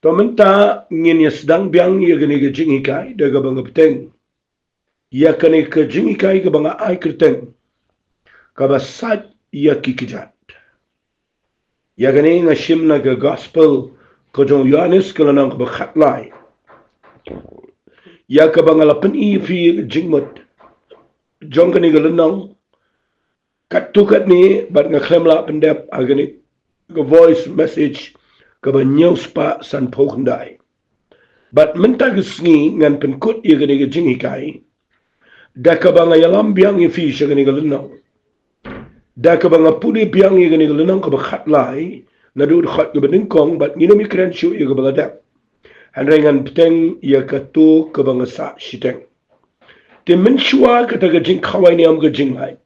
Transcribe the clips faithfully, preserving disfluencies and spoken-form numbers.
To mynta ngin ïa sdang biang ïa kane ka jinghikai da kaba nga bteng ïa kane ka jinghikai kaba nga ai kyrteng, kaba sait ïa ki kjat. Ïa kane nga shim na ka gospel ka jong u Ïohannes ka lynnong kaba khatlai, ïa kaba nga la pyni ïa phi jingmut jong kane ka lynnong. Katto katne bad nga khlem lah pyndep ha kane ka voice message kaba hynñiew spah sanphew khyndai. Bad mynta ka sngi ngan pynkut ïa kane ka jinghikai da kaba nga ïalam biang ïa phi sha kane ka lynnong, da kaba nga pule biang ïa kane ka lynnong kaba khatlai naduh dkhot kaba nyngkong, bad ngin ym ïakren shuh ïa kaba la dep. Hynrei ngan bteng ïa kato kaba nga sah shiteng. Te mynshuwa kata ka jingkhawai niam ka jinglait,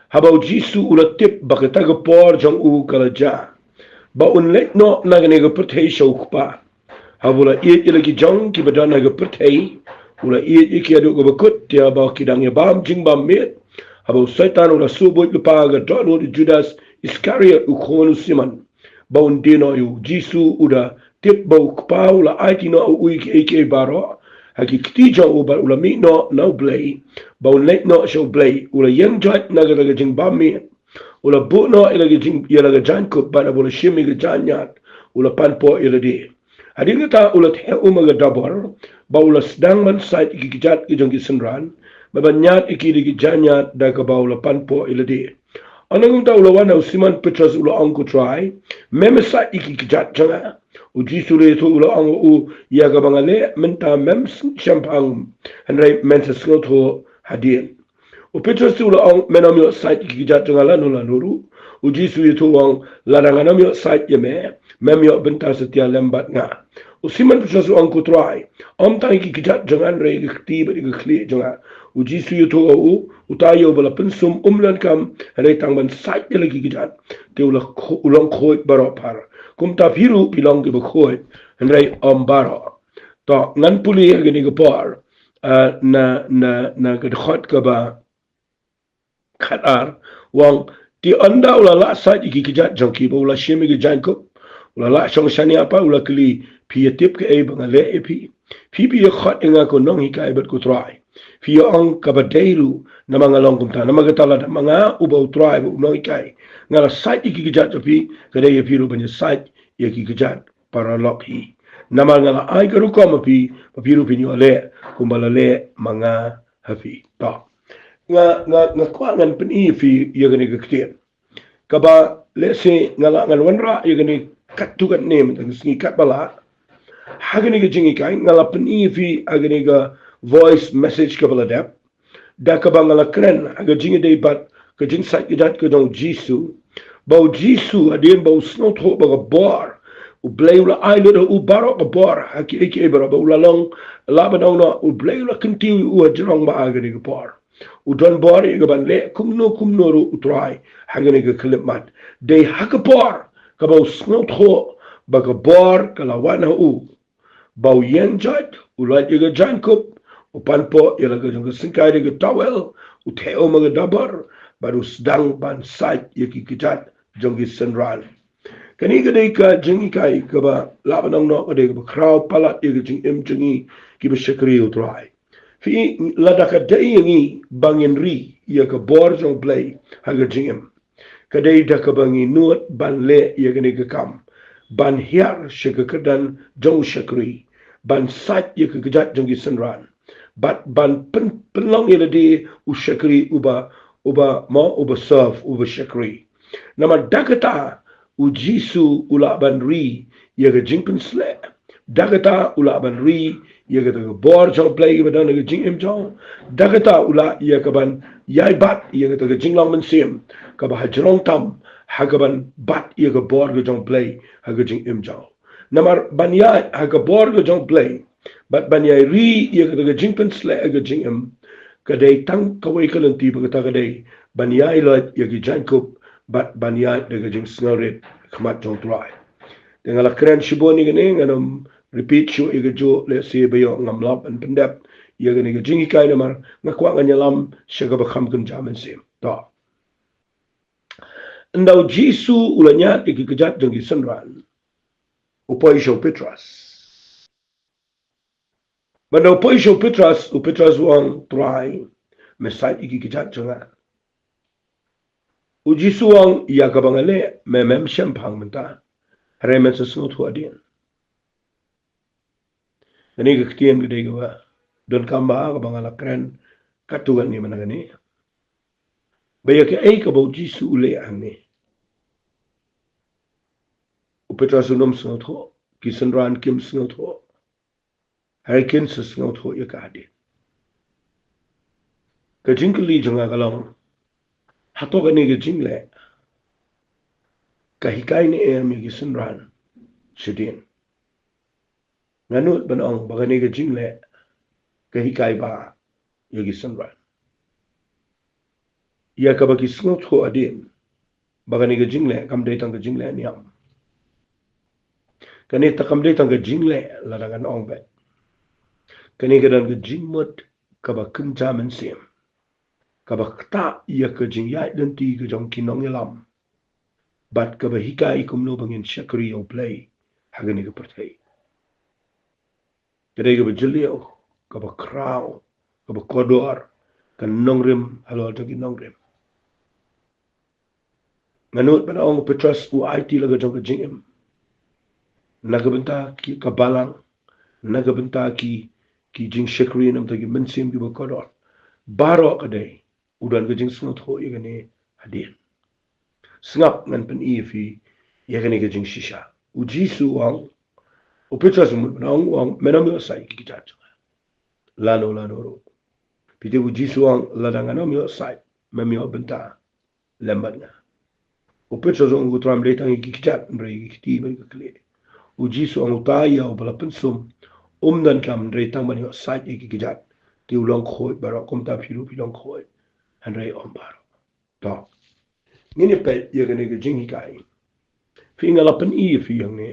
haba u Jisu u la tip ba kata ka por jong u ka la jia ba un leit noh na kane ka pyrthei sha u Kpa, haba u la ïeit ïa la ki jong kiba don ha ka pyrthei, u la ïeit ïa ki haduh kaba kut, te haba ki dang ïa bam jingbam miet, haba u Soitan u la shu buit lypa ha ka dohnud u Judas Iskariot u khun u Simon, ba un die noh ïa u. U Jisu u da tip ba u Kpa u la aiti noh ha u ïa kiei kiei baroh ha ki kti jong u, bad u la mih noh na U Blei ba un leit noh sha U Blei. U la ïeng joit na kata ka jingbam miet, u la buh noh ïa la ka jing, ïa la ka jaiñkup, bad haba u la shim ïa ka jaiññiat u la panpoh ïa lade. Hadien kata u la theh um ha ka dabor ba u la sdang ban sait ïa ki kjat ki jong ki synran, bad ban ñiad ïa ki da ki jaiññiat da kaba u la panpoh ïa lade. Ynda kumta u la wan ha u Simon Petros, u la ong, Ko Trai, mem sait ïa ki kjat jong nga? U Jisu u la ïathuh, u la ong ha u, Ïa kaba nga leh mynta mem shemphang, hynrei men sa sngewthuh hadien. U Petros u la ong, Men ym ïoh sait ïa ki kjat jong nga lano lano ruh. U Jisu u ïathuh u ong, Lada ngan ym ïoh sait ïa me, mem ïoh bynta satia lem bad nga. U Simon Petros u ong, Ko Trai, ym tang ïa ki kjat jong nga, hynrei ïa ka kti bad ïa ka khlieh jong nga. U Jisu u ïathuh ha u, Uta ïa uba la pynsum um donkam hynrei tang ban sait ïa la ki kjat, te u la kho-, u long khuid baroh phar. Kumta phi ruh phi long kiba khuid, hynrei ym baroh. To ngan pule ha kane ka por, ah, na, na, na ka dkhot kaba khatar, u ong, Te ynda u la lah sait ïa ki kjat jong ki, bad u la shim ïa ki jaiñkup, u la lah shong shaniah pat, u la kylli, Phi ïa tip kaei ba nga leh ïa phi? Phi, phi ïa khot ïa nga ko Nonghikai bad ko Trai. Phi ïa ong kaba dei ruh, namar nga long kumta. Namar kata lada ma nga uba u Trai bad u Nonghikai nga la sait ïa ki kjat jong phi, ka dei ïa phi ruh ban ïa sait ïa ki kjat paralok hi. Namar nga la ai ka rukom ha phi, ba phi ruh phin ïoh leh kumba la leh ma nga ha phi. To. Nga, nga, nga kwah ngan pyni ïa phi ïa kane ka ktien. Kaba lehse nga lah ngan wanrah ïa kane katto katne mynta ka sngi katba lah. Ha kane ka jinghikai nga la pyni ïa phi ha kane ka voice message kaba la dep, da kaba nga la kren ha ka jingïadei bad ka jingsait kjat ka jong u Jisu. Ba u Jisu hadien ba u sngewthuh ba ka bor U Blei u la ai lut ha u baroh ka bor ha kiei kiei baroh, ba u la long, lah ban ong noh, U Blei u la kyntiew ïa u hajrong ba ha kane ka por u don bor ïa ka ban leh kumno kumno ruh u Trai ha kane ka khyllipmat. Dei ha ka por kaba u sngewthuh ba ka bor ka la wan ha u, ba u ïeng joit, u lait ïa ka jaiñkup, u panpoh ïa la ka jong ka syngkai da ka towel, u theh um ha ka dabor, bad u sdang ban sait ïa ki kjat jong ki synran. Kane ka dei ka jinghikai kaba lah ban ong noh ka dei kaba khraw palat ïa ka jingim jong ngi kiba shakri ïa u Trai. Phi, lada ka dei ïa ngi ba ngin ri ïa ka bor jong U Blei ha ka jingim, ka dei da kaba ngi nud ban leh ïa kane ka kam, ban hiar sha ka kyrdan jong u shakri, ban sait ïa ka kjat jong ki synran, bad ban pyn-, pynlong ïa lade u shakri uba, uba mo, uba serve, uba shakri. Namar da kata u Jisu u lah ban ri ïa ka jingpynsleh. Da kata u lah ban ri ïa kata ka bor jong U Blei kaba don ha ka jingim jong u. Da kata u lah ïa ka ban ïai bat ïa kata ka jinglong mynsiem kaba hajrong tam ha ka ban bat ïa ka bor ka jong U Blei ha ka jingim jong u. Namar ban ïaid ha ka bor ka jong U Blei bad ban ïai ri ïa kata ka jingpynsleh ha ka jingim, ka dei tang kawei ka lynti, ba kata ka dei ban ïai lait ïa ki jaiñkup bad ban ïaid da ka jingsngewrit ha khmat jong u Trai. Te nga la kren shibun ïa kane, ngan ym repeat shuh ïa kajuh, lehse ba ïoh ngam lah ban pyndep ïa kane ka jinghikai, namar nga kwah ngan ïalam sha kaba kham kynja mynsiem. To. Ynda u Jisu u la ñiad ïa ki kjat jong ki synran, u poi sha u Petros. Ban da u poi sha u Petros, u Petros u ong, Trai, me sait ïa ki kjat jong nga. U Jisu u ong, ïa kaba nga leh, me mem shemphang mynta. Hynrei men sa sngewthuh hadien. Kane ka ktien ka dei kaba donkam bha kaba nga la kren katto katne mynta kane. Ba ïa kaei kaba u Jisu u leh hangne, u Petros um sngewthuh, ki synran kim sngewthuh. Hynrei kin sa sngewthuh ïa ka hadien. Ka jingkylli jong nga ka long, hato kane ka jingleh ka hikai ne em ïa ki synran shadien? Nga nud ban ong ba kane ka jingleh ka hikai bha ïa ki synran. Ïa kaba ki sngewthuh hadien ba kane ka jingleh kam dei tang ka jingleh niam. Kane te kam dei tang ka jingleh lada ngan ong beit. Kane ka don ka jingmut kaba kynja mynsiem, kaba ktah ïa ka jingïaid lynti ka jong ki nongïalam, bad kaba hikai kumno ba ngin shakri ïa U Blei ha kane ka pyrthei. Ka dei kaba jylliew, kaba khraw, kaba kordor, ka nongrim halor jong ki nongrim. Nga nud ban ong u Petros u aiti la ka jong ka jingim na ka bynta ki, ka balang, na ka bynta ki, ki jingshakri, na ka bynta ki mynsiem kiba kordor. Baroh ka dei u don ka jingsngewthuh ïa kane hadien. Sngap, ngan pyni ïa phi ïa kane ka jingshisha. U Jisu u ong, u Petros u mut ban ong, u ong, men ym ïoh sait ïa ki kjat jong nga. Lano lano ruh. Phi tip, u Jisu u ong, lada ngan ym ïoh sait, mem ïoh bynta lem bad nga. U Petros u ong, ko Trai, ym dei tang ïa ki kjat, hynrei ïa ki kti bad ka khlieh. U Jisu u ong, uta ïa uba la pynsum um donkam hynrei tang ban ïoh sait ïa ki kjat. Te u long khuid baroh, kumta phi ruh phi long khuid hynrei ym baroh. To, ngin ïa peit ïa kane ka jinghikai. Phi, nga la pyni ïa phi hangne,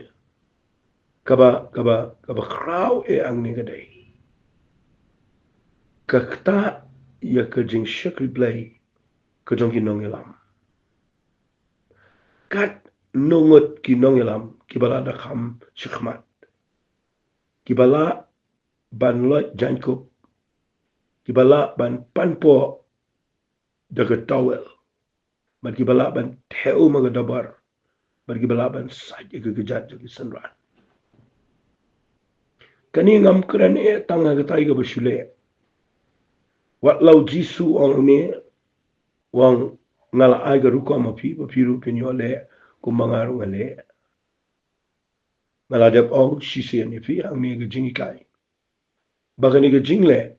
kaba, kaba, kaba khraw eh hangne ka dei, ka ktah ïa ka jingshakri Blei ka jong ki nongïalam. Katno ngut ki nongïalam kiba lah da kham shakhmat, kiba lah ban loit jaiñkup, kiba lah ban panpoh da ka towel, bad kiba lah ban theh um ha ka dabar, bad kiba lah ban sait ïa ka kjat jong ki synran. Kane ngam kren eh tang ha katai kaba shu leh. Wat la u Jisu u ong ne, u ong, nga la ai ka rukom ha phi ba phi ruh phin ïoh leh kumba nga ruh nga leh. Nga la dep ong shisien ïa phi hangne ka jinghikai ba kane ka jingleh,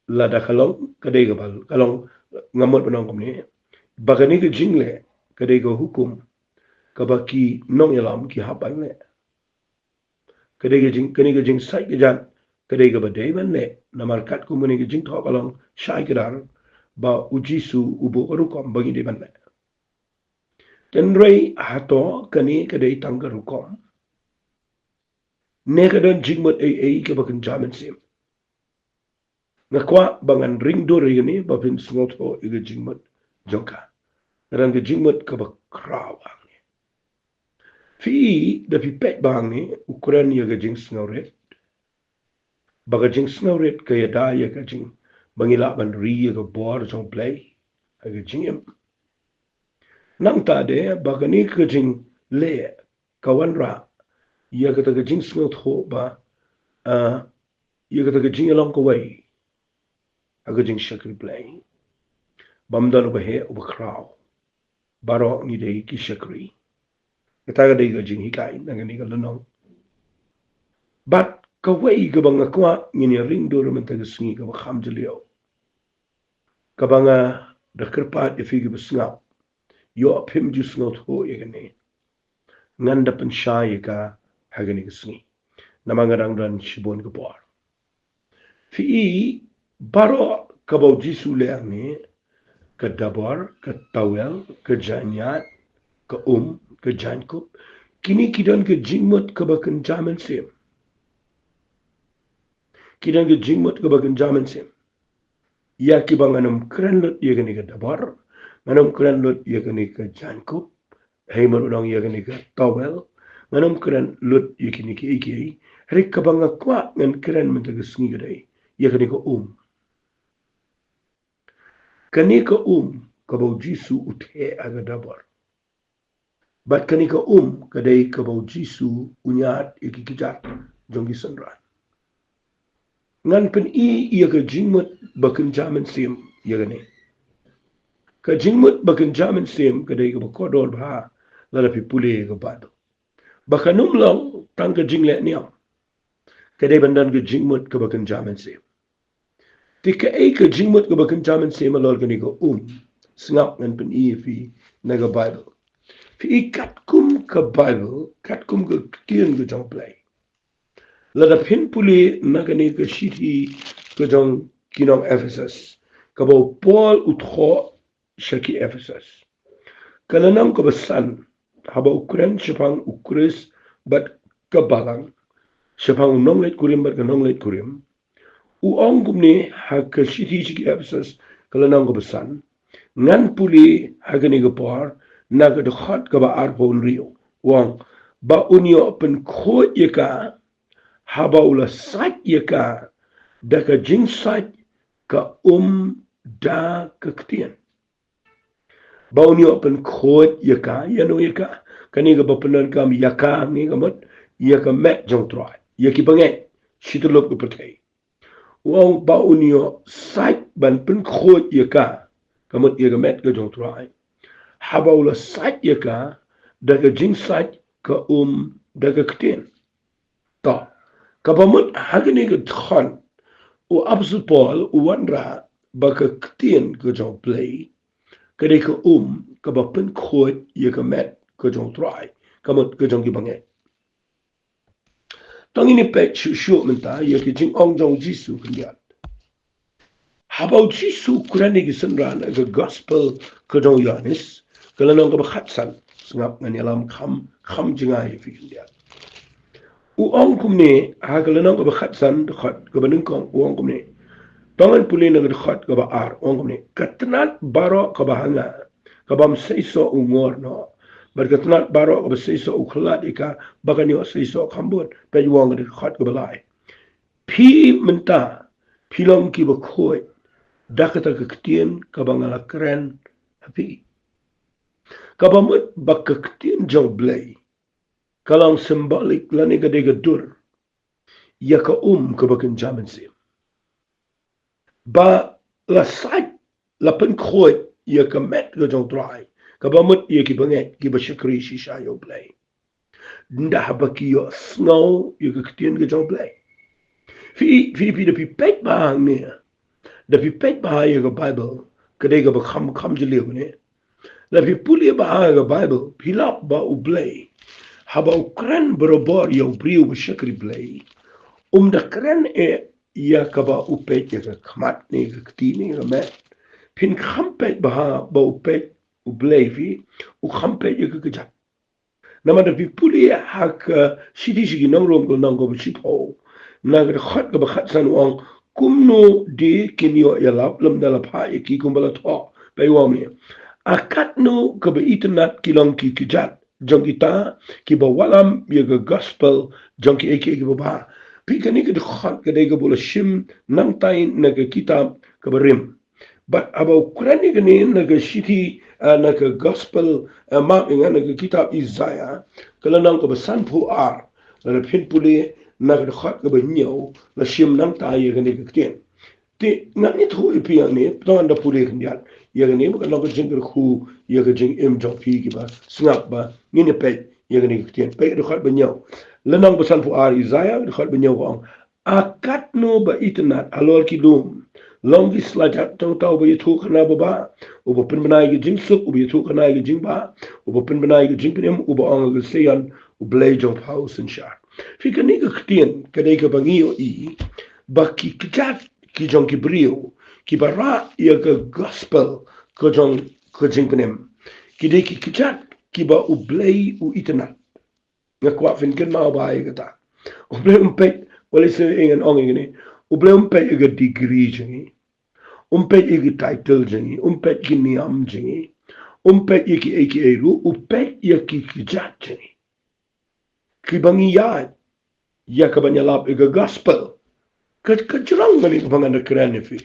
lada ka long, ka dei kaba, ka long, nga mut ban ong kumne, ba kane ka jingleh ka dei ka hukum kaba ki nongïalam ki hap ban leh. Ka dei ka jing, kane ka jingsait kjat ka dei kaba dei ban leh, namar katkum kane ka jingthoh ka long shai kdar ba u Jisu u buh ka rukom ba ngi dei ban leh. Hynrei hato kane ka dei tang ka rukom, ne ka don jingmut ei ei kaba kynja mynsiem? Nga kwah ba ngan ring dur ïa kane ba phin sngewthuh ïa ka jingmut jong ka. Ka don ka jingmut kaba khraw hangne. Phi, da phi peit ba hangne u kren ïa ka jingsngewrit, ba ka jingsngewrit ka ïada ïa ka jing, ba ngi lah ban ri ïa ka bor jong U Blei ha ka jingim. Nangta de ba kane ka jingleh ka wanrah ïa kata ka jingsngewthuh ba, ah, ïa kata ka jingïalong kawei ha ka jingshakri Blei. Bym don uba heh uba khraw, baroh ngi dei ki shakri. Kata ka dei ka jinghikai na kane ka lynnong. Bad kawei kaba nga kwah ngin ïa ring dur mynta ka sngi kaba kham jylliew, kaba nga da kyrpad ïa phi kiba sngap, ïoh phim ju sngewthuh ïa kane, ngan da pynshai ïa ka ha kane ka sngi, namar nga dang don shibun ka por. Phi i, baroh kaba u Jisu u leh hangne, ka dabar, ka towel, ka jaiñiad, ka um, ka jaiñkup, kine ki don ka jingmut kaba kynja mynsiem. Ki don ka jingmut kaba kynja mynsiem. Ïa kiba ngan ym kren lut ïa kane ka dabar, ngan ym kren lut ïa kane ka jaiñkup, hei mano nong ïa kane ka towel, Ngan ym kren lut ïa kine kiei kiei. Hynrei kaba nga kwah ngan kren mynta ka sngi ka dei ïa kane ka um. Kane ka um kaba u Jisu u theh ha ka dabor. Bad kane ka um ka dei kaba u Jisu u ñiad ïa ki kjat jong ki synran. Ngan pyni ïa ka jingmut ba kynja mynsiem ïa kane. Ka jingmut ba kynja mynsiem ka dei kaba kordor bha lada phi pule ïa ka Baibl. Ba kan ym long tang ka jingleh niam. Ka dei ban don ka jingmut kaba kynja mynsiem. Te kaei ka jingmut kaba kynja mynsiem halor kane ka um? Sngap ngan pyni ïa phi na ka Baibl. Phi i katkum ka Baibl, katkum ka ktien ka jong U Blei. Lada phin pule na kane ka shithi ka jong ki nong Ephesus, kaba u Paul u thoh sha ki Ephesus. Ka lynnong kaba san, haba u kren shaphang u Khrist bad ka balang, shaphang u nongleit kurim bad ka nongleit kurim, u ong kumne ha ka shithi sha ki Ephesus, ka lynnong kaba san: Ngan pule ha kane ka por na ka dkhot kaba arphew hynriew, u ong, ba un ïoh pynkhuid ïa ka, haba u la sait ïa ka da ka jingsait ka um da ka ktien. Ba un ïoh pynkhuid ïa ka, ïa no ïa ka? Kane kaba pyndonkam ïa ka, ngi ka mut ïa ka met jong U Trai, ïa ki bangeit shi tyllup ka pyrthei. U ong ba un ïoh sait ban pynkhuid ïa ka, ka mut ïa ka met ka jong U Trai, haba u la sait ïa ka da ka jingsait ka um da ka ktien. To, kaba mut ha kane ka dkhot, u Apostol Paul u wanrah ba ka ktien ka jong U Blei ka dei ka um kaba pynkhuid ïa ka met ka jong U Trai, ka mut ka jong ki bangeit. To ngin ïa peit shuh shuh mynta ïa ka jingong jong u Jisu khyndiat. Haba u Jisu u kren ïa ki synran ha ka Gospel ka jong u Ïohannes, ka lynnong kaba khatsan. Sngap, ngan ïalam kham, kham jngai ïa phi khyndiat. U ong kumne ha ka lynnong kaba khatsan, dkhot kaba nyngkong, u ong kumne. To ngan pule na ka dkhot kaba ar, u ong kumne: Ka tnat baroh kaba ha nga, ka bym seisoh u ngor noh, bad ka tnat baroh kaba seisoh u khlad ïa ka, ba kan ïoh seisoh kham bun. Peit, u ong ha ka dkhot kaba lai: Phi mynta phi long kiba khuid da kata ka ktien kaba nga la kren ha phi. Kaba mut ba ka ktien jong U Blei ka long symbolic lane ka dei ka dur ïa ka um kaba kynja mynsiem. Ba la sait, la pynkhuid ïa ka met ka jong U Trai, kaba mut ïa ki bangeit kiba shakri shisha ïa U Blei, ynda haba ki ïohsngew ïa ka ktien ka jong U Blei. Phi, phi, phi, da phi peit bha hangne, da phi peit bha ïa ka Baibl, ka dei kaba kham, kham jylliew ne. Da phi pule bha ha ka Baibl, phi lap ba U Blei, haba u kren barabor ïa u briew ba shakri Blei, um da kren eh ïa kaba u peit ïa ka khmat ne ka kti ne ka met. Phin kham peit bha ba u peit U Blei, phi, u kham peit ïa ka kjat. Namar da phi pule ha ka shithi sha ki nong Rom ka lynnong kaba shiphew, na ka dkhot kaba khatsan, u ong: Kumno de kin ïoh ïalap lymda la phah ïa ki kumba la thoh? Peit, u ong ne: A katno kaba itynnat ki long ki kjat jong kita kiba wallam ïa ka Gospel jong kiei kiei kiba bha. Peit, kane ka dkhot ka dei kaba la shim nangtai na ka kitab kaba rim. Bad haba u kren ïa kane na ka shithi, ah, na ka Gospel, ah, Mark, ïa nga, na ka kitab Isaiah, ka lynnong kaba sanphew ar, lada phin pule na ka dkhot kaba hynñiew, la shim nangtai ïa kane ka ktien. Te ngan ïathuh ïa phi ïa kane, to ngan da pule khyndiat ïa kane, ba ka long ka jingkyrkhu ïa ka jingim jong phi kiba sngap, ba ngin ïa peit ïa kane ka ktien. Peit ka dkhot ba hynñiew. Lynnong ba sanphew ar Isaiah, ka dkhot ba hynñiew, ka ong: A katno ba itynnat halor ki lum long ki slajat jong uta uba ïathuhkhana babha, uba pynbna ïa ka jingsuk, uba ïathuhkhana ïa ka jingbha, uba pynbna ïa ka jingpynim, uba ong ha ka Zion: U Blei jong pha u synshar. Peit, kane ka ktien ka dei kaba ngi ïohi ba ki kjat ki jong ki briew kiba rah ïa ka Gospel ka jong ka jingpynim, ki dei ki kjat kiba U Blei u itynnat. Nga kwah phin kynmaw bha ïa kata. U Blei um peit, wat lehse ngan ong ïa kane, U Blei um peit ïa ka degree jong ngi. Um peit ïa ki title jong ngi, um peit ki niam jong ngi. Um peit ïa kiei kiei ruh, u peit ïa ki kjat jong ngi. kiba ngi ïaid ïa ka ban ïalap ïa ka gospel. Ka, ka jrong kane kaba ngan da kren ïa phi.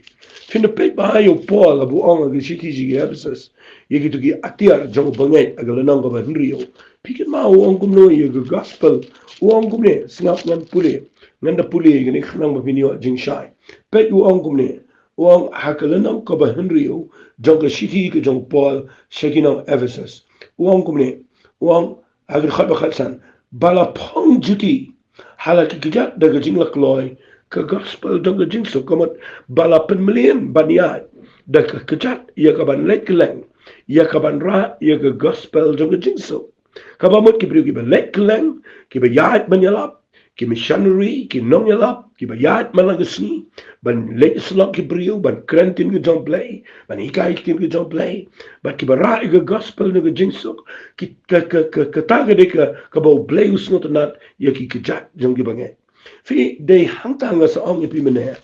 Phin da peit bha ïa u Paul haba u ong ha ka shithi sha ki Ephesus, ïa kito ki atiar jong u bangeit ha ka lynnong kaba hynriew. Phi kynmaw u ong kumno ïa ka gospel? U ong kumne, sngap ngan pule. Ngan da pule ïa kane khnang ba phin ïoh jingshai. Peit u ong kumne. U ong ha ka lynnong kaba hynriew jong ka shithi ka jong u Paul sha ki nong Ephesus. U ong kumne. U ong ha ka dkhot ba khatsan, ba la phong juti ha la ki kjat da ka jinglakloi ka gospel jong ka jingsuk. Ka mut ba la pynmlien ban ïaid da ka kjat ïa ka ban leit kylleng, ïa ka ban rah ïa ka gospel jong ka jingsuk. Kaba mut ki briew kiba leit kylleng, kiba ïaid ban ïalap, ki missionary, ki nongïalap, kiba ïaid man la ka sngi ban leit syllok ki briew, ban kren ktien ka jong Blei, ban hikai ktien ka jong Blei, bad kiba rah ïa ka gospel na ka jingsuk. Ki, ka, ka, ka, kata ka dei ka, kaba U Blei u sngewtynnad ïa ki kjat jong ki bangeit. Phi, dei hangta nga sa ong ïa phi mynne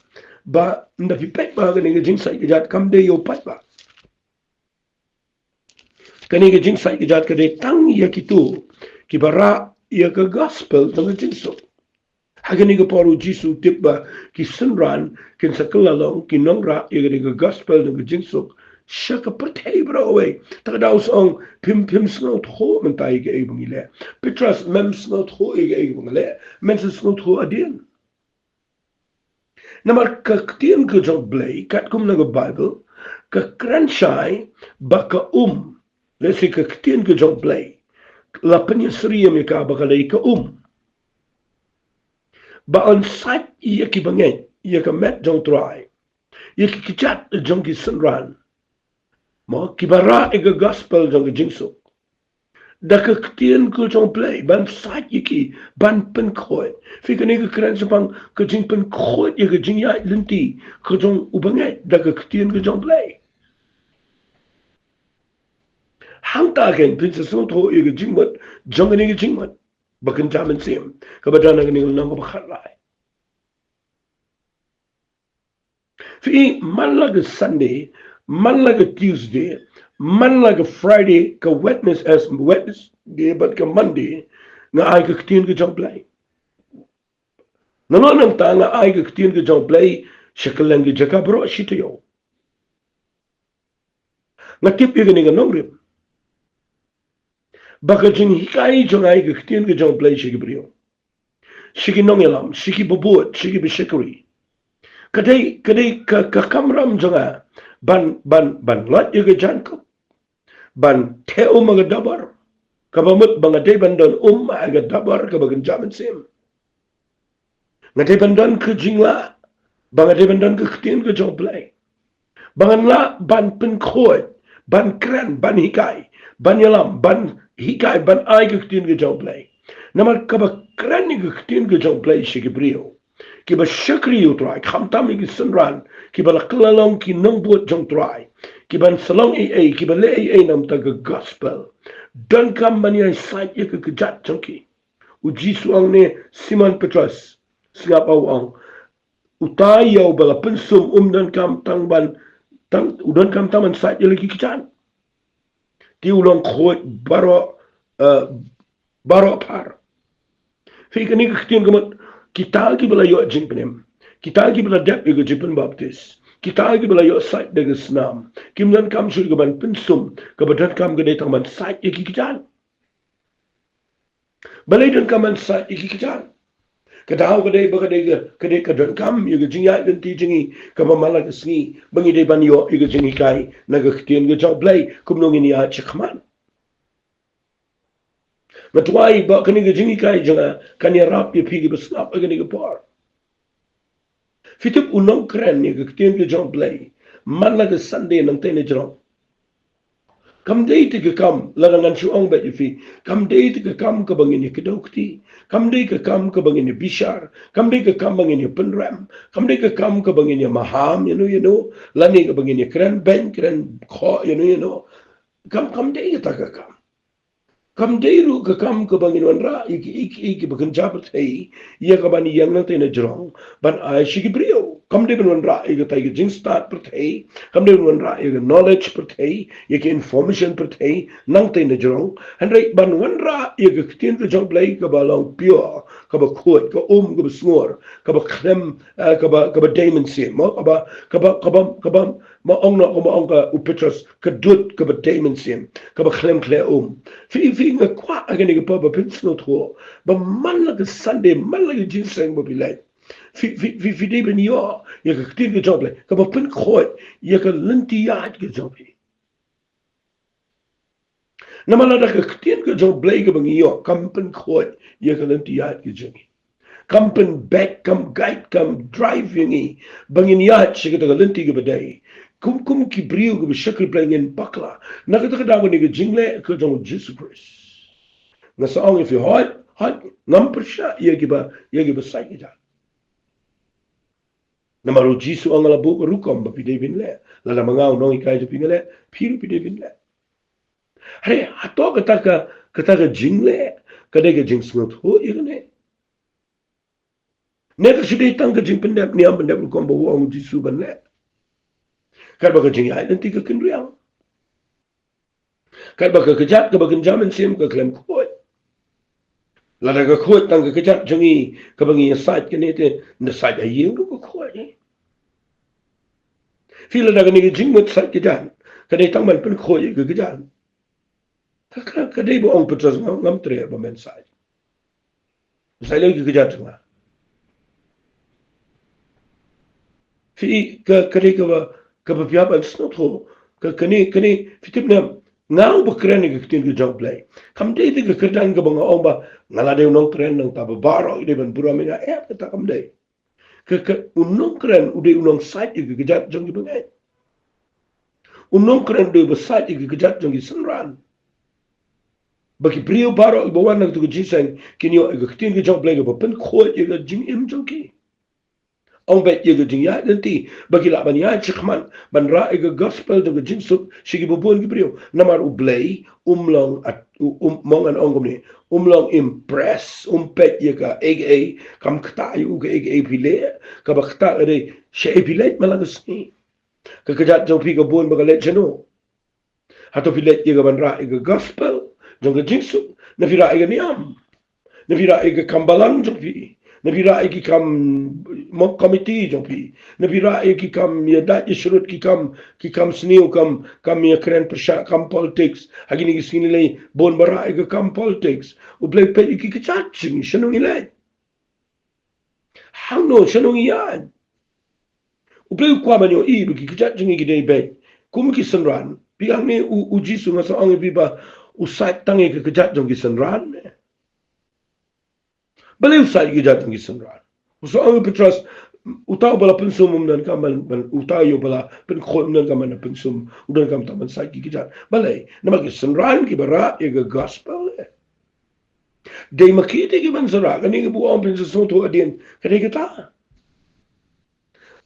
ba ynda phi peit bha kane ka jingsait kjat kam dei ïa u paidbah. Kane ka jingsait kjat ka dei tang ïa kito kiba rah ïa ka gospel jong ka jingsuk. Ha kane ka por U Jisu u tip ba ki synran kin sa kylla long ki nongrah ïa kane ka gospel jong ka jingsuk sha ka pyrthei baroh kawei. Ta ka daw u sa ong, phim, phim sngewthuh mynta ïa kaei ba ngi leh. Petros, mem sngewthuh ïa kaei ba ngi leh. Men sa sngewthuh hadien. Namar ka ktien ka jong U Blei, katkum na ka Baibl, ka kren shai ba ka um, lehse ka ktien ka jong U Blei, la pynïasyriem ïa ka ba ka dei ka um, ba yn sait ïa ki bangeit ïa ka met jong U Trai, ïa ki kjat jong ki synran, mo, kiba rah ïa ka gospel jong ka jingsuk. Da ka ktien ka jong U Blei ban sait ïa ki, ban pynkhuid. Phi, kane ka kren shaphang ka jingpynkhuid ïa ka jingïaid lynti ka jong u bangeit da ka ktien ka jong U Blei. Hangta kein phin sa sngewthuh ïa ka jingmut jong kane ka jingmut ba kynja mynsiem kaba don ha kane ka lynnong kaba khatlai. Phi, man la ka Sunday, man la ka Tuesday, man la ka Friday, ka Wednes-, eh, Wednesday bad ka Monday, nga ai ka ktien ka jong U Blei. Nangno nangta nga ai ka ktien ka jong U Blei sha kylleng ki jaka baroh shi taïew. Nga tip ïa kane ka nongrim ba ka jinghikai jong nga ïa ka ktien ka jong U Blei sha ki briew, sha ki nongïalam, sha ki babud, sha ki bashakri, ka dei, ka dei ka, ka kamram jong nga ban, ban, ban lait ïa ka jaiñkup, ban theh um ha ka dabar, kaba mut ba nga dei ban don um ha ka dabar kaba kynja mynsiem. Nga dei ban don ka jinglah ba nga dei ban don ka ktien ka jong U Blei, ba ngan lah ban pynkhuid, ban kren, ban hikai, ban ïalam, ban hikai, ban ai ka ktien ka jong U Blei. Namar kaba kren ïa ka ktien ka jong U Blei sha ki briew kiba shakri ïa U Trai, khamtam ïa ki synran kiba la kylla long ki nongbud jong U Trai, kiban sa long ei ei, kiba leh ei ei na ka bynta ka gospel, donkam ban ïai sait ïa ka kjat jong ki. U Jisu u ong ne, Simon Petros, sngap, u ong, utai ïa uba la pynsum um donkam tang ban, tang, u donkam tang ban sait ïa la ki kjat. Te u long khuid baroh, eh, baroh phar. Phi, kane ka ktien ka mut, kita kiba la ïoh jingpynim, kita kiba la dep ïa ka jingpynbaptis, kita kiba la ïoh sait da ka snam, kim donkam shuh ïa ka ban pynsum, kaba donkam ka dei tang ban sait ïa ki kjat. Balei donkam ban sait ïa ki kjat? Ka daw ka dei ba ka dei ka, ka dei ka donkam ïa ka jingïaid lynti jong ngi kaba man la ka sngi, ba ngi dei ban ïoh ïa ka jinghikai na ka ktien ka jong U Blei, kumno ngin ïaid shakhmat. Nga duwai ba kane ka jinghikai jong nga kan ïarap ïa phi kiba sngap ha kane ka por. Phi tip, u nongkren ïa ka ktien ka jong U Blei man la ka Sunday nangtei na jrong, kam dei te ka kam, lada ngan shu ong beit ïa phi, kam dei te ka kam kaba ngin ïa kdew kti, kam dei ka kam kaba ngin ïa bishar, kam dei ka kam ba ngin ïa pynrem, kam dei ka kam kaba ngin ïa maham ïano ïano, lane kaba ngin ïa kren beiñ kren khoh ïano ïano. Kam, kam dei kata ka kam. Kam dei ruh ka kam kaba ngin wanrah ïa kiei kiei kiba kynja pyrthei ïa ka ban ïeng nangtei na jrong ban ai sha ki briew. Kam dei ban wanrah ïa katai ka jingstad pyrthei, kam dei ban wanrah ïa ka knowledge pyrthei, ïa ka information pyrthei, nangta na jrong, hynrei ban wanrah ïa ka ktien ka jong U Blei kaba long pure, kaba khuid, ka um, kaba sngur, kaba khlem, eh, kaba, kaba dei mynsiem, mo, kaba, kaba, kaba, kaba, ma ong noh, kaba ong ka u Petros, ka dud, kaba dei mynsiem, kaba khlem khleh um. Phi, phi nga kwah ha kane ka por ba phin sngewthuh, ba man la ka Sunday, man la ka jingïaseng ba phi leit, phi, phi, phi, phi dei ban ïoh ïa ka ktien ka jong U Blei kaba pynkhuid ïa ka lynti ïaid ka jong phi. Namar lada ka ktien ka jong U Blei kaba ngi ïoh kam pynkhuid ïa ka lynti ïaid ka jong ngi, kam pynbeit, kam guide, kam drive ïa ngi ba ngin ïaid sha kata ka lynti kaba dei, kum, kum ki briew kiba shakri Blei ngin bakla. Na kata ka daw kane ka jingleh ka jong U Jisu Khrist. Nga sa ong ïa phi, hooid, hooid, ngam pyrshah ïa kiba, ïa kiba sait kjat. Namar U Jisu u ong, nga la buh ka rukom ba phi dei ban leh. Lada ma nga u nonghikai jong phi nga leh, phi ruh phi dei ban leh. Hynrei hato kata ka, kata ka jingleh ka dei ka jingsngewthuh ïa kane? Ne ka shu dei tang ka jingpyndep niam, pyndep rukom ba u ong U Jisu ban leh? Katba ka jingïaid lynti ka kynriang, katba ka kjat kaba kynja mynsiem ka khlem khuid. Lada ka khuid tang ka kjat jong ngi kaba ngi ïa sait kane te, nda sait ha ïing ruh ka khuid, eh. Phi, lada kane ka jingmut sait kjat ka dei tang ban pynkhuid ïa ka kjat, ka, ka, ka dei ba ong Petros, ngam, ngam treh ba men sait. Sait lei ki kjat jong nga. Phi, ka, ka dei kaba, kaba phi hap ban sngewthuh. Ka, kane, kane, phi tip ne em, nga uba kren ïa ka ktien ka jong U Blei. Kam dei te ka kyrdan kaba nga ong ba nga la dei u nongkren nangta ba baroh ki dei ban burom ïa nga, em, kata kam dei. Ka, ka, u nongkren u dei u nongsait ïa ka kjat jong ki bangeit. U nongkren u dei uba sait ïa ka kjat jong ki synran, ba ki briew baroh kiba wan na kata ka jingïaseng kin ïoh ïa ka ktien ka jong U Blei kaba pynkhuid ïa ka jingim jong ki. Ym beit ïa ka jingïaid lynti, ba ki lah ban ïaid shakhmat ban rah ïa ka gospel jong ka jingsuk sha kiba bun ki briew. Namar U Blei um long at, u, um, ma ngan ong kumne, um long impress, um peit ïa kaei kaei, kam ktah ïa u kaei kaei phi leh, kaba ktah ka dei shaei phi leit man la ka sngi. Ka kjat jong phi ka bun ba ka leit shano? Hato phi leit ïa ka ban rah ïa ka gospel jong ka jingsuk, ne phi rah ïa ka niam, ne phi rah ïa ka kam balang jong phi, ne phi rah ïa ki kam mob committee jong phi, ne phi rah ïa ki kam ïadait ïashrut, ki kam, ki kam sniew, kam, kam ïakren pyrshah, kam politics? Ha kine ki sngi lei bun ba rah ïa ka kam politics. U Blei u peit ïa ki kjat jong ngi, shano ngi leit? Hangno, shano ngi ïaid? U Blei u kwah ban ïohi ba ki kjat jong ngi ki dei beit kum ki synran. Phi, hangne u, U Jisu, nga sa ong ïa phi ba u sait tang ïa ki kjat jong ki synran? Balei u sait ïa ki kjat jong ki synran? U sa ong ïa u Petros, uta uba la pynsum um donkam ban, ban, uta uba la pynkhuid um donkam ban pynsum, u donkam tang ban sait ïa ki kjat. Balei? Namar ki synran kiba rah ïa ka gospel, eh. Dei ma ki te ki ban sa rah, kane kaba u ong phin sa sngewthuh hadien ka dei kata.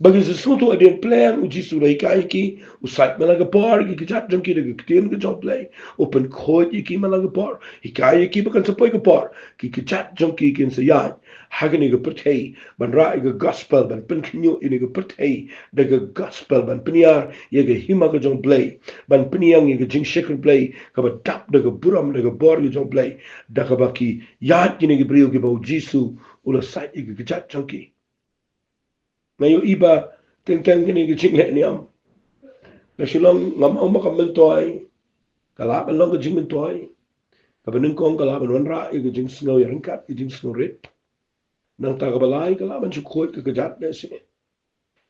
Ba kin sa sngewthuh hadien, pleng U Jisu u la hikai ïa ki, u sait man la ka por ïa ki kjat jong ki da ka ktien ka jong U Blei, u pynkhuid ïa ki man la ka por, hikai ïa ki ba kan sa poi ka por ki kjat jong ki kin sa ïaid ha kane ka pyrthei ban rah ïa ka gospel, ban pynkhynñiuh ïa kane ka pyrthei da ka gospel, ban pynïar ïa ka hima ka jong U Blei, ban pynïar ïa ka jingshakri Blei kaba dap da ka burom da ka bor ka jong U Blei, da kaba ki ïaid kine ki briew kiba U Jisu u la sait ïa ki kjat jong ki. Nga ïohi ba teng teng kine ki jingleh niam, nga shu long, ngam ong ba ka myntoi, ka lah ban long ka jingmyntoi kaba nyngkong, ka lah ban wanrah ïa ka jingsngew ïaryngkat, ka jingsngew rit. Nangta kaba lai, ka lah ban shu khuid ka kjat lehse.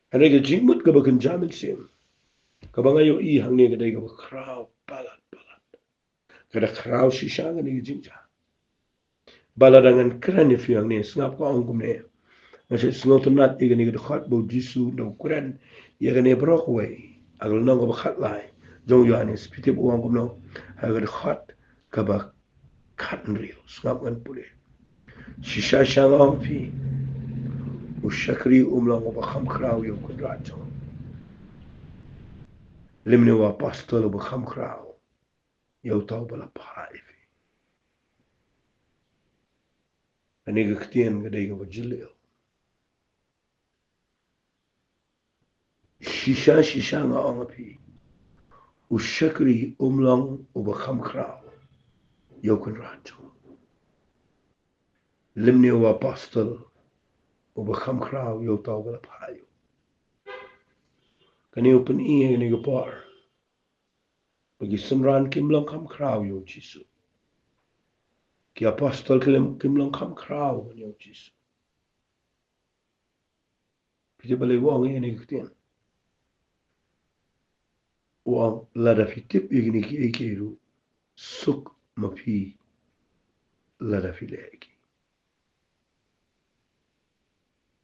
Hynrei ka jingmut kaba kynja mynsiem, kaba nga ïohi hangne, ka dei kaba khraw palat palat. Ka da khraw shisha kane ka jingjia. Ba lada ngan kren ïa phi hangne, sngap, ka ong kumne. Nga shu sngewtynnat ïa kane ka dkhot ba U Jisu u da kren ïa kane baroh kawei ha ka lynnong kaba khatlai jong u Ïohannes. Phi tip u ong kumno ha ka dkhot kaba khathynriew? Sngap, ngan pule. Shisha shisha nga ong ïa phi, u shakri um long uba kham khraw ïa u kynrad jong u, lymne u apostol uba kham khraw ïa uta uba la phah ïa phi. Kane ka ktien ka dei kaba jylliew. Shisha, shisha nga ong ïa phi, u shakri um long uba kham khraw ïa u kynrad jong u. Lymne u apostol uba kham khraw ïa uta uba la phah ïa u. Kane u pyni ïa kane ka por ba ki synran kim long kham khraw ïa u Jisu. Ki apostol kim, kim long kham khraw ïa u Jisu. Phi tip balei u ong ïa kane ka ktien? U ong lada phi tip ïa kine kiei kiei ruh, suk ma phi lada phi leh ïa ki.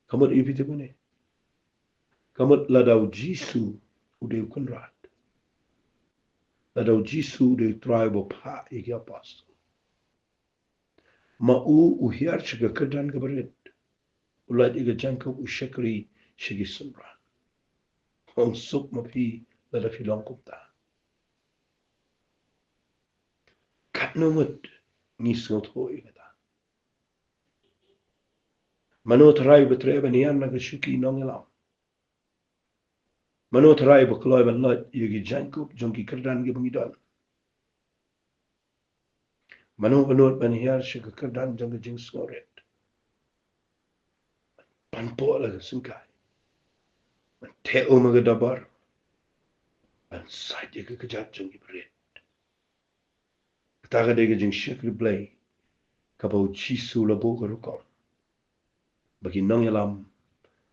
Ka mut ïa phi tip kane? Ka mut lada u Jisu u dei u kynrad, lada u Jisu u dei u Trai uba phah ïa ki apostol, ma u u hiar sha ka kyrdan kaba rit, u lait ïa ka jaiñkup, u shakri sha ki synran. Ong suk ma phi lada phi long kumta. Katno ngut ngi sngewthuh ïa kata? Mano Trai ba treh ban hiar na ka shuki nongïalam? Mano Trai ba kloi ban lait ïa ki jaiñkup jong ki kyrdan kiba ngi don? Mano ba nud ban hiar sha ka kyrdan jong ka jingsngewrit? Ban pynpoh la ka syngkai, ban theh um ha ka dabar, ban sait ïa ka kjat jong ki barit. Kata ka dei ka jingshakri Blei kaba u Jisu u la buh ka rukom ba ki nongïalam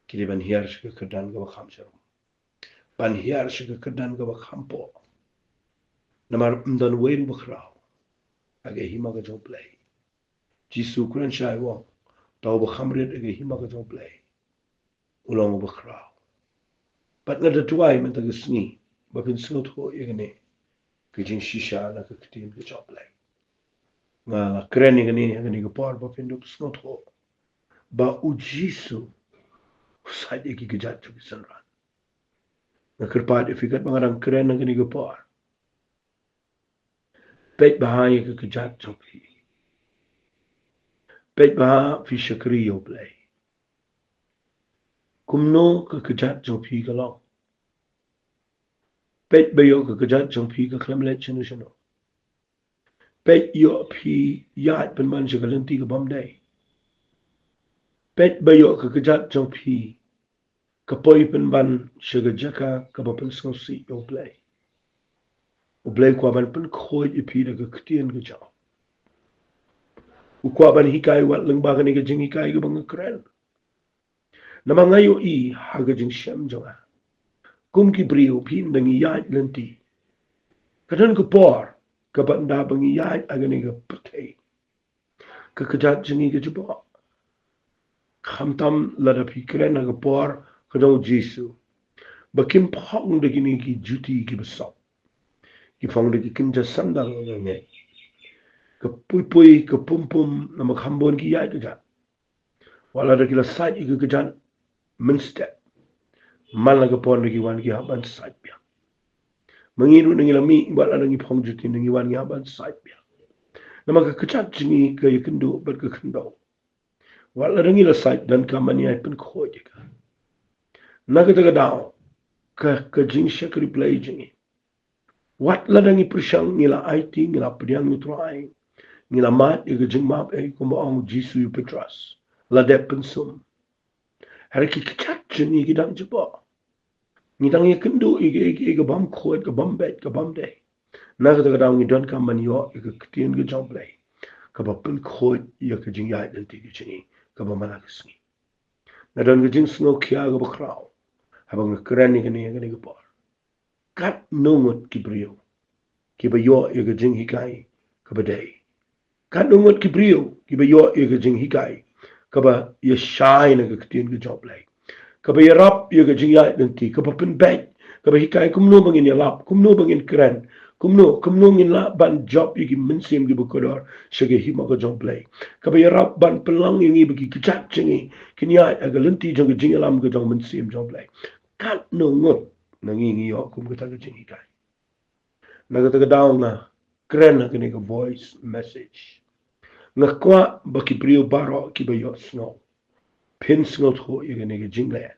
ki dei ban hiar sha ka kyrdan kaba kham jarum, ban hiar sha ka kyrdan kaba kham poh. Namar ym don wei ruh ba khraw ha ka hima ka jong u Blei. Jisu u kren shai u ong, uta uba kham rit ha ka hima ka jong u Blei u long uba khraw. Bad nga da duwai mynta ka sngi ba phin sngewthuh ïa kane ka jingshisha na ka ktien ka jong u Blei. Nga la kren ïa kane ha kane ka por ba phin dup sngewthuh ba u Jisu u sait ïa ki kjat jong ki synran. Nga kyrpad ïa phi katba nga dang kren ha kane ka por, peit bha ïa ka kjat jong phi. Peit bha phi shakri ïa u Blei. Kumno ka kjat jong phi ka long? Peit ba ïoh ka kjat jong phi ka khlem leit shano shano. Peit ïoh phi ïaid pynban sha ka lynti ka bym dei. Peit ba ïoh ka kjat jong phi ka poi pynban sha ka jaka kaba pynsngewsih ïa u Blei. U Blei u kwah ban pynkhuid ïa phi da ka ktien ka jong u. U kwah ban hikai wat lyngba kane ka jinghikai kaba nga kren. Namar nga ïohi ha ka jingshem jong nga, kum ki briew phi ynda ngi ïaid lynti, ka don ka por kaba ynda ba ngi ïaid ha kane ka pyrthei, ka kjat jong ngi ka jubok. Khamtam lada phi kren ha ka por ka jong u Jisu, ba kim phong da kine ki juti kiba sop, ki phong da ki kynja sandal nga ngeit. Ka pui pui, ka pum pum, namar kham bun ki ïaid ka jat. Wat lada ki la sait ïa ka kjat mynstep, man la ka por ynda ki wan ki hap ban sait biang. Ma ngi ruh ynda ngi la mih, wat lada ngi phong juti ynda ngi wan ngi hap ban sait biang. Namar ka kjat jong ngi ka ïakynduh bad ka khyndew. Wat lada ngi la sait, donkam ban ïai pynkhuid ïa ka. Na kata ka daw ka, ka jingshakri Blei jong ngi, wat lada ngi pyrshang, ngi la aiti, ngi la pdiang ïa u Trai, ngi la mad ïa ka jingmap, eh, kumba ong u Jisu ïa u Petros, la dep pynsum. Hynrei ki kjat jong ngi ki dang jubok. Ngi dang ïakynduh ïa ka, ïa ka, ïa ka bym khuid, ka bym beit, ka bym dei. Na kata ka daw ngi donkam ban ïoh ïa ka ktien ka jong u Blei kaba pynkhuid ïa ka jingïaid lynti ka jong ngi kaba man la ka sngi. Nga don ka jingsngewkhia kaba khraw haba nga kren ïa kane, ïa kane ka por. Katno ngut ki briew kiba ïoh ïa ka jinghikai kaba dei? Katno ngut ki briew kiba ïoh ïa ka jinghikai kaba ïashai na ka ktien ka jong u Blei, kaba ïarap ïa ka jingïaid lynti, kaba pynbeit, kaba hikai kumno ba ngin ïalap, kumno ba ngin kren, kumno, kumno ngin lah ban jop ïa ki mynsiem kiba kordor sha ka hima ka jong u Blei, kaba ïarap ban pynlong ïa ngi ba ki kjat jong ngi kin ïaid ha ka lynti jong ka jingïalam ka jong u Mynsiem jong u Blei? Katno ngut na ngi ngi ïoh kum kata ka jinghikai? Na kata ka daw nga kren ha kane ka voice message. Nga kwah ba ki briew baroh kiba ïohsngew, phin sngewthuh ïa kane ka jingleh,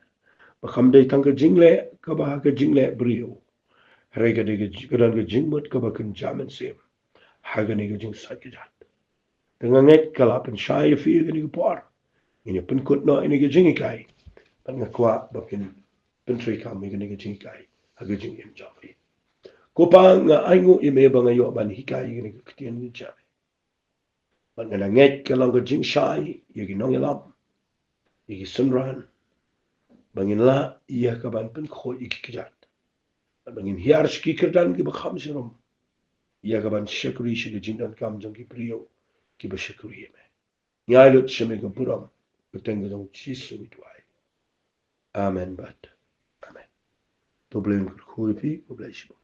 ba kam dei tang ka jingleh kaba ha ka jingleh briew, hynrei ka dei ka ji-, ka don ka jingmut kaba kynja mynsiem ha kane ka jingsait kjat. Te nga ngeit ka la pynshai ïa phi ïa kane ka por. Ngin ïa pynkut noh ïa kane ka jinghikai, bad nga kwah ba phin pyntreikam ïa kane ka jinghikai ha ka jingim jong phi. Ko Pa, nga ainguh ïa me ba nga ïoh ban hikai ïa kane ka ktien jong me. Bad nga ngeit ka long ka jingshai ïa ki nongïalam, ïa ki synran, ba ngin lah ïa ka ban pynkhuid ïa ki kjat, bad ba ngin hiar sha ki kyrdan kiba kham sharum, ïa ka ban shakri sha ka jingdonkam jong ki briew kiba shakri ïa me. Ngi ai lut sha me ka burom, kyrteng ka jong U Jisu ngi duwai. Amen bad amen. To U Blei un kyrkhu ïa phi, khublei shibun.